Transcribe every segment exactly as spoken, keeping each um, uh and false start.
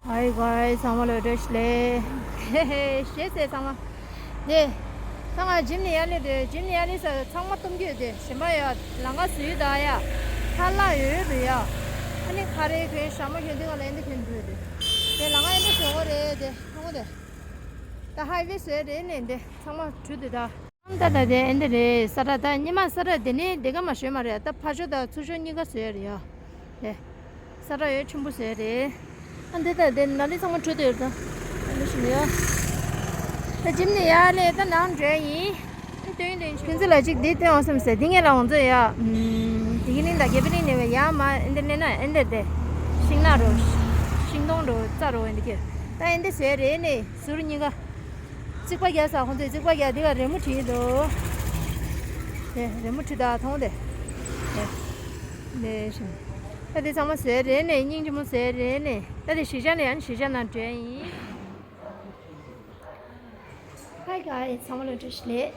ཨའི་གོ་ཨའི་ཚང་མ་ལོ་བཀྲ་ཤིས་བདེ་ལེགས། ཧེ་ཧེ་ཞེས་ཟེར་ཚང་མ། དེ། ཚང་མ་འཇིམ་ནས་ཡར་སླེབས་དེ་འཇིམ་ནས་ཡར་སླེབས་ས་ཚང་མ་གཏོང་རྒྱུ་དེ་ཞིམ་པ་ཡ་ལང་ཀ་བཟོས་ད་ཡ། ཁ་ལག་ཡོད་དུ་ཡ། ཨ་ནི་ཁ་རེ་གོན་ཞྭ་མོ་གྱོན་དུས་ག་ལ་ཨེ་འདི་གྱོན་འགྲོ་དེ། དེ་ལང་ཀ་ཨེ་འདི་བཟོ་གོ་རེད་དེ་ཁོང་དེ། ད་ཧའི་ཝེ་བཟོས་རེད་ནས་དེ་ཚང་མ་གྲུ་དེ་ད། ད་ད་དེ་ཨེ་འདི་རེད་ས་ར་ད་ཉི་མ་ས་ར་དེ་ནས་དེ་ག་མ་ཞོད་མ་རེད་ད་ཕ་ཆོ་ད་ཚུར་ཆོ་གཉིས་ཀ་བཟོས་རེད་ཡ། དེ། ས་ར་ཡོད་ཆེན་པོ་བཟོས་རེད། ཨ་འདི་ད་དེ་ན་ལི་ཚང་མ་གྲུ་དེ་ཡོད་ད། ཨ་ལི་ཞིག་ཡ། ད་འཇིམ་ནས་ཡ་ལས་ད་ནང་འགྲོ་ཡིན། ཨ་སྟོན་སྟོན་ཆོ། ཁྱོད་ཚོ་ལ་གཅིག་འདི་སྟོན་འོང་བསམ་ཟེར་འདི་ངས་ལ་འོང་ཚོད་ཡ། དེ་གི་ནི་ད་རྒྱ་པི་ནི་ནས་བས་ཡ་མ་ཨེ་འདི་ནས་ན་ཨེ་འདི་དེ། ཤིང་ནག་རོ། ཤིང་སྡོང་རོ་རྩྭ་རོ་ཨེ་འདི་ཁྱེར། ད་ཨེ་འདི་བཟོས་རེད་ནས་ཟུར་གཉིས་ཀ། རྩིག་པ་རྒྱག་ས་ཁོང་ཚོས་རྩིག་པ་རྒྱག་དེ་ག་རི་མོ་བྲིས་འདུག་དེ་རི་མོ་བྲིས་དག་མཐོང་དེ། དེ་ཞིམ། ད་དེ་ཚང་མ་བཟོས་རེད་ནས་སྙིང་རྗེ་མོ་བཟོས་རེད་ནས་ད་དེ་གཞིས་ཆགས་ནས་ཡང་གཞིས་ཆགས་ནང་འགྲོ་ཡིན། Hi guys, ཚང་མ་ལ་བཀྲ་ཤིས་བདེ་ལེགས།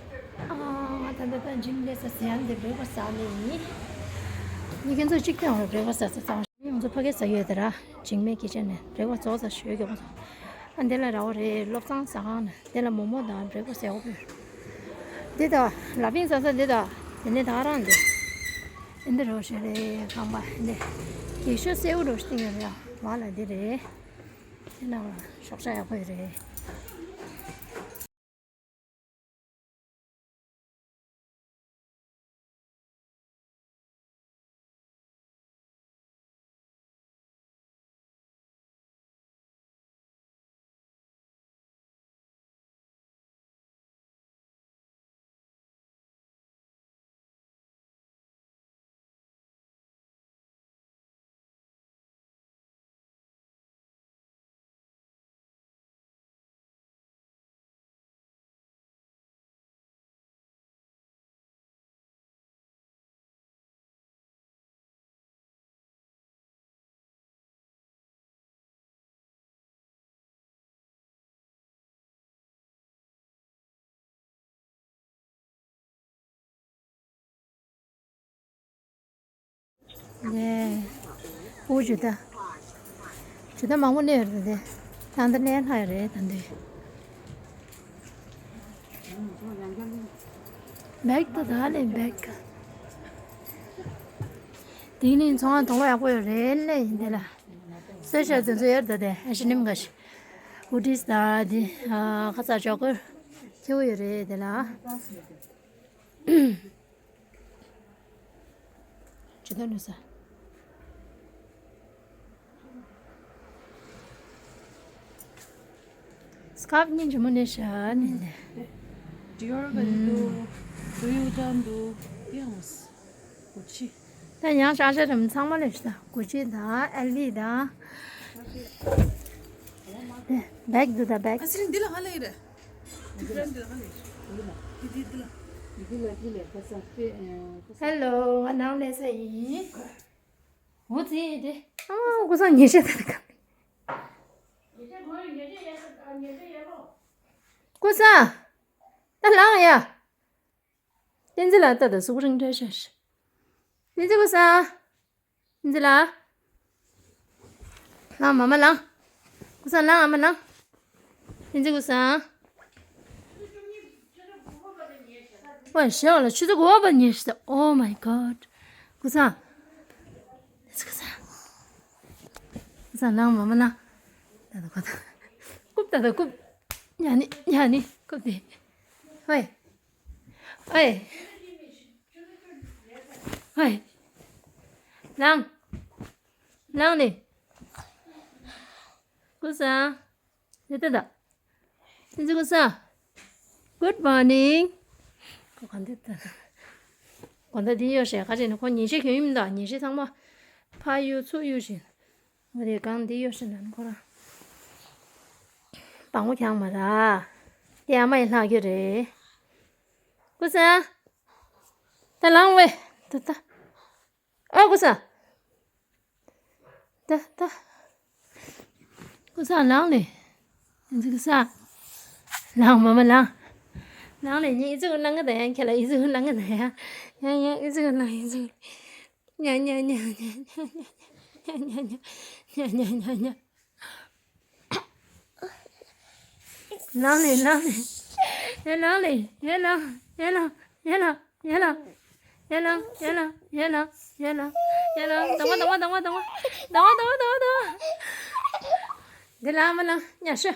ཨ་ང་ད་ལྟ་ད་འཇིམ་སླེབས་ས་ཟེར་ཡང་འདི་བྲེག་ཕ་སི་ཟ་ནས་ཡིན། ངས་ཁྱེད་ཚོ་གཅིག་ཐོན་བྲེག་ཕ་སི་ཟ་ས་ཚང་མ་ང་ཚོ་ཕ་གི་ཟ་ཡོད་དེ་ར་འཇིགས་མེད་སྐད་ཆ་ནས་བྲེག་ཕ་སི་ཟོ་ས་ཞོལ་གྱི་ཨ་འདི་ལ་ར་བ་རེད་བློ་བཟང་ཟ་ཁང་ནས་འདི་ལ་མོག་མོག་དང་བྲེག་ཕ་སི་ཟ་ཡག་པོ་ཡོད། འདི་ད་ལ་ཕིང་ཟ་ས་འདི་ད་དེ་ནས་ད་རང་འདི་འདི་རོ་ཞིག་རེད་ཁང་པ་འདི་གེ་ཤོ་སེའུ་རོ་ཞིག་ཡོད་ར་བ་ལ་འདི་རེད། དེ་ནང་ལ་ཤོག་བྱ་ཡག་པོ་ཡོད་རེད། ནས། འུ་ཇུ་ད། ཇུ་ད་མང་པོ་གནས་ཡོད་རེད་དེ། ད་འདི་གནས་ལྷག་ཡོད་རེད་ད་འདི། བེག་ད་ད་ནས་བེག་དེ་ནི་ཚོང་ཁང་དང་པོ་ཡག་པོ་ཡོད་རེད་ནས་ཡིན་དེ་ལ། སོས་ཤ་དེ་ཚོ་ཡོད་ད་དེ་ཨ་ཤི་ནིམ་ག་ཤི། ཧུ་ཏིས་ད་དེ་ཁ་ཚ་ཅོག་ཀར་ཁྱེའུ་ཡོད་རེད་དེ་ལ། ཇི་ལྟར་ནུས་ས། སི་ཀར་ཕི་གཉིས་ཇི་མོ་ནས་བཞག་ནས་ནས། ཌི་ཨོར་ག་འདུག་ཌུ་ཡུ་ཀྲང་འདུག་ཡང་གུ་ཅི། ད་ཡང་ཤ་ཤ་རམ་ཚང་མ་ལས་ཤ་གུ་ཅི་དང་ཨེལ་ཝི་དང་། བེག་འདུག་ད་བེག་ཨ་ཙི་རེ་འདི་ལ་ཧ་ལས་རེད། ཧེ་ལོ། ང་ནང་ལས་ས་ཡིན། འོ་ཙི་དེ། ཨ་ཀུ་སང་ཉེ་ཤེས་དེ་ག་ཀུ་སང་། ད་ལངས་ཡ། བསྟན་འཛིན་ལགས་ད་ད་གཟུགས་རིང་འདྲ་ཤ་ཤ། བསྟན་འཛིན་ཀུ་སང་། བསྟན་འཛིན་ལགས། ལངས་མ་མ་ལངས། ཀུ་སང་ལངས་ཨ་མ་ལངས། བསྟན་འཛིན་ཀུ་སང་། ཝེ་ཞེ་བ་ལ་ཆུ་ཚོད་དགུ་པ་ཉེ་ཤ། Oh my god། ཀུ་སང་། བསྟན་འཛིན་ཀུ་སང་། ཀུ་སང་ལངས་མ་མ་ལངས། ད་ད་ཀུ་ད། ཀུབ་ད་ད་ཀུབ། ཉ་ནི་ཉ་ནི་ཀུབ་དེ། ཝེ། ཨེ། ཨེ། ལངས། ལངས་ནས། ཀུ་སང་། ཡ་ཏ་ད། སྲིད་འཛིན་ཀུ་སང་། Good morning། ཁོ་ག་འདི་ད། གོ་ད་འདི་ཡོད་ཤེས་ཁ་ཅིག་ནི་ཁོ་ཉིན་ཤས་གྱོན་ཡིན་མི་འདུག་ཉིན་ཤས་ཚང་མ། ཕ་ཡུ་ཚུ་ཡུ་བཞིན། ང་རེ་གང་འདི་ཡོད་ཤེས་ན་ཁོ་རང་། དང་པོ་ཁྱང་མ་ར། དེ་ཨ་མ་ཡི་ལྷག་རྒྱུ་རེད། ཀུ་སང་། ད་ལངས་ཝེ། ད་ད། ཨ་ཀུ་སང་། ད་ད། ཀུ་སང་ལངས་ལེ། ཨེ་ཙི་ཀུ་སང་། ལངས་མ་མ་ལངས། ལངས་ལེ་ངས་ཨེ་ཙི་ཀུ་ལངས་གི་ད་ཡང་ཁྱེད་ལ་ཨེ་ཙི་ཀུ་ལངས་གི་ད་ཡང་། ཡང་ཡང་ཨེ་ཙི་ཀུ་ལངས་ཨེ་ཙི་ཀུ། ཉ་ཉ་ཉ། ནང་ལས་ནང་ལས། ཡ་ནང་ལས། ཡ་ནང་ཡ་ནང་ཡ་ནང་ཡ་ནང་། ཡ་ནང་ཡ་ནང་ཡ་ནང་ཡ་ནང་ཡ་ནང་། གདོང་པ་གདོང་པ་གདོང་པ་གདོང་པ། འདི་ལ་མ་ལ་ཉ་ཤོ།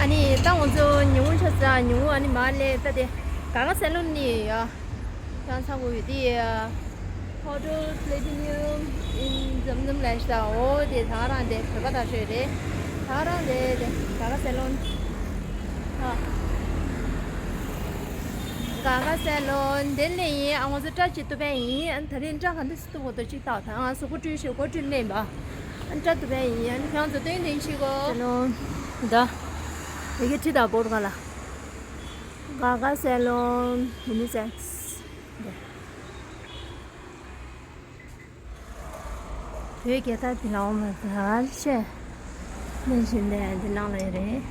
ཨ་ནི་ད་ང་ཚོ་ཉིན་མོ་ཆ་ཚ་ཉིན་མོ་ཨ་ནི་མ་ལས་ད་དེ་ག་ག་སེ་ལོན་ནི་ཡ། ཡང་ཚ་བོ་ཡོད་དེ། Hotel Platinum in Zamzam ལས་ཤ་འོ་དེ་ད་རང་དེ་བོད་པ་ད་ཤོད་རེད། ད་རང་དེ་དེ་ག་ག་སེ་ལོན། ཨ། ག་ག་སེ་ལོན་དེ་ལས་ཡིན། ཨ་ང་ཚོ་སྐྲ་བྱེད་ཐུབ་པ་ཡིན། ཨ་ད་རིང་སྐྲ་ག་འདི་སི་ཏུ་བོ་ཏོ་གཅིག་བཏགས་དང་ཨ་སུ་གོ་བཀྲུས་ཤོད་གོ་བཀྲུས་ལེན་པ། ཨ་སྐྲ་ཐུབ་པ་ཡིན། ཨ་ཁྱང་ཚོ་སྟོན་སྟོན་ཤིག་གོ། སེ་ལོན་ད་དེ་གི་ཁྲི་དང་བོར་ག་ལ། ག་ག་སེ་ལོན་ཡུ་ནི་སེགས། བོད་རྒྱལ་དར་འདི་ལ་འོང་མ་ཟར་ཤེས། ནས་བཞིན་དེ་འདི་ནང་ལ་ཡོད་རེད།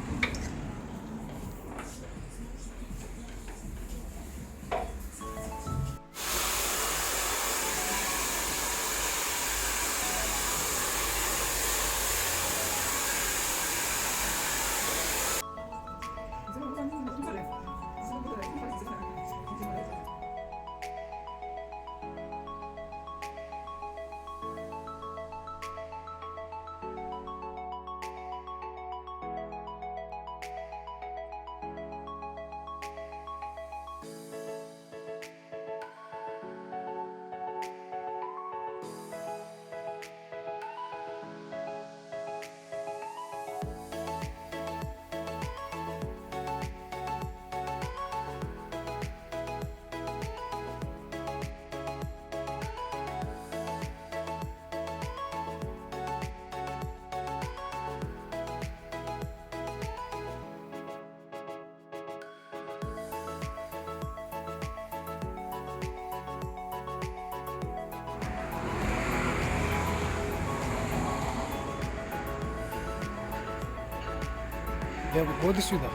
ཡག་པོ་གོ་དེ་སུས་དང་།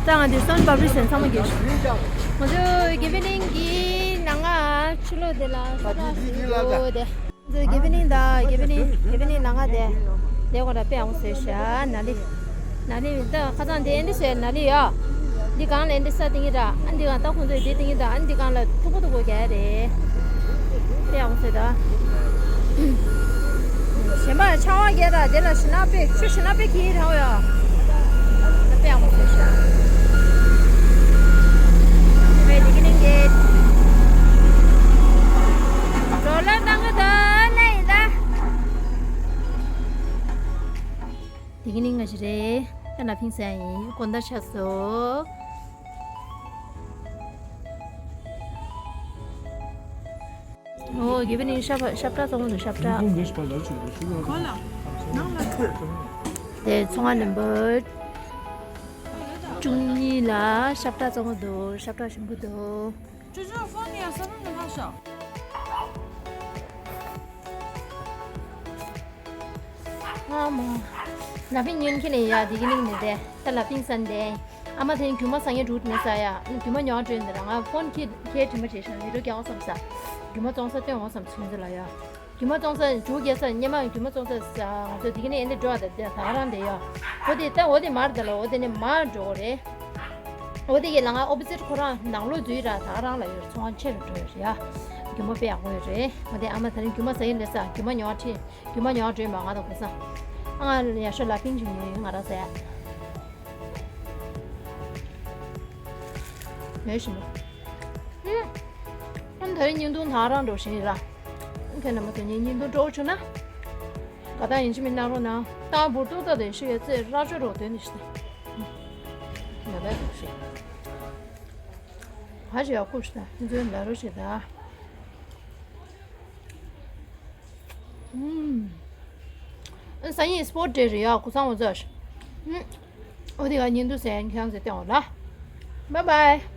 ད་ང་དེ་སོན་བབ་རི་སོན་ཚང་མ་རྒྱས་ཤིང་། ང་ཚོ་དགེ་འཕེལ་གླིང་གི་ནང་ང་ཕྱི་ལོགས་དེ་ལ་ས་ཐག་ཞིག་ཡོད་དེ། ང་ཚོ་དགེ་འཕེལ་གླིང་དང་དགེ་འཕེལ་གླིང་དགེ་འཕེལ་གླིང་ནང་ང་དེ་དེ་གོ་ར་དཔེ་ཡག་པོ་བཟོས་ཤག་ན་ལི་ན་ལི་ད་ཁ་སང་དེ་ཨེ་འདྲ་བཟོས་ན་ལི་ཡ། འདི་གང་ལ་ཨེ་འདྲ་ས་ཏིང་གི་ར་ཨ་འདི་གང་ད་ཁོང་ཚོས་དེ་ཏིང་གི་ད་ཨ་འདི་གང་ལ་ཐུག་པོ་ཐུག་པོ་རྒྱག་རེད། དཔེ་ཡག་པོ་བཟོས་ད། གཞན་པ་ཆང་བ་རྒྱལ་དང་དེ་ལ་ཞི་ན་དཔེ་ཆུ་ཞི་ན་དཔེ་གྱིས་ར་ཡ། དཔེ་ཡག་པོ་བཟོས་ཤག་དཔེ་དེ་གི་ནི་འགྱེད། བགྲོ་གླེང་བཏང་གི་འདུག་ན་ཡིན་ད། དེ་གི་ནི་ང་ཞིག་རེད། ད་ལ་ཕིང་ས་ཡིན་དགོན་བདག་ཆགས་སོ། ཨོ་དགེ་འཕེལ་གླིང་ཤ་བ་ཤ་བཀྲ་བཙོང་གི་འདུག་ཤ་བཀྲ། དེ་ཚོང་ཁང་ནམ་བར་བཅུ་གཉིས་ལ་ཤ་བཀྲ་བཙོང་གི་འདུག་ཤ་བཀྲ་ཞིམ་པོ་འདུག་ཅོ་ཅོ་ཕོན་ཡ་ས་རུ་ནི་ལྷག་ཤག་ཨ་མ། ལ་ཕིང་ཉོན་ཁྱེར་ནས་ཡ་དེ་གི་ནིང་ནས་བསྡད་ད་ལ་ཕིང་སན་བསྡད། ཨ་མ་དེ་རྒྱུ་མ་ཟ་ངེ་འགྲོ་ནས་ཟ་ཡ། རྒྱུ་མ་ཉོ་བ་འགྲོ་ནས་ར་ང་ཕོན་ཁྱེར་ཁྱེར་དྲི་མ་བྱེད་ཤག་ལི་རོ་རྒྱག་བསམ་ས། རྒྱུ་མ་བཙོང་ས་སྟོན་འོང་བསམ་ཚུན་ཚོད་ལ་ཡ། རྒྱུ་མ་བཙོང་ས་འཇུ་རྒྱལ་ས་སྙེ་མ་རྒྱུ་མ་བཙོང་ས་ཟ་ང་ཚོ་དེ་གི་ནས་ཨེ་འདྲ་འགྲོ་བ་དང་དེ་ད་རང་དེ་ཡ། འོ་དེ་ད་འོ་དེ་མར་ད་ལ་འོ་དེ་ནས་མར་འགྲོ་གོ་རེད། འོ་དེ་གི་ལ་ང་ཨོ་པོ་ཟིཊ་ཁོ་རང་ནང་ལོགས་འཛུལ་ར་ད་རང་ལ་ཡོད་ཚོང་ཁང་ཆེ་རུ་འགྲོ་ཡོད་རེད་ཡ། རྒྱུ་མ་དཔེ་ཡག་པོ་ཡོད་རེད། འོ་དེ་ཨ་མ་དེ་རིང་རྒྱུ་མ་ཟ་ཡིན་ལས་ས་རྒྱུ་མ་ཉོ་བ་ཁྲིད། རྒྱུ་མ་ཉོ་བ་འགྲོ་ཡིན་པ་ང་དང་གོ་ས། ཨ་ང་ཡ་ཤོ་ལ་ཕིང་ཅིག་ཉོ་ཡིན་ང་རང་ཟ་ཡ། ཉོས་ཤིང་། ཨུམ། ཨ་ནི་ད་རིང་བརྙན་ཐུང་ད་རང་འགྲོ་བཞིན་ཡིན་ལ། ཁྱེད་རྣམ་པ་ཚོ་ངའི་བརྙན་ཐུང་སྤྲོ་བོ་བྱུང་ན། དགའ་ཐག་ཡིན་གཅིག་མིན་གནང་རོགས་གནང་། ཏང་བུར་ཏུ་ཏག་ཏག་ཤི་ཡོད་ཚེ་ར་ཅོ་རོགས་དོན་ནི་ཤི་ད། ང་ད་རོགས་ཤི། ཧ་ཅི་ཡག་པོ་ཤི་ད་ཁྱེད་ཚོའི་ལ་རོགས་ཤི་ད། ཨུམ། ཨ་སང་ཉིན་སྤོར་ཌེ་རེད་ཡ་ཀུ་སང་འོ་ཙ་ཤི། ཨུམ། འོ་དེ་ག་ཉིན་དུ་ཟེར་ཁྱང་ཟེར་ཏེ་འོ་ལ། Bye bye།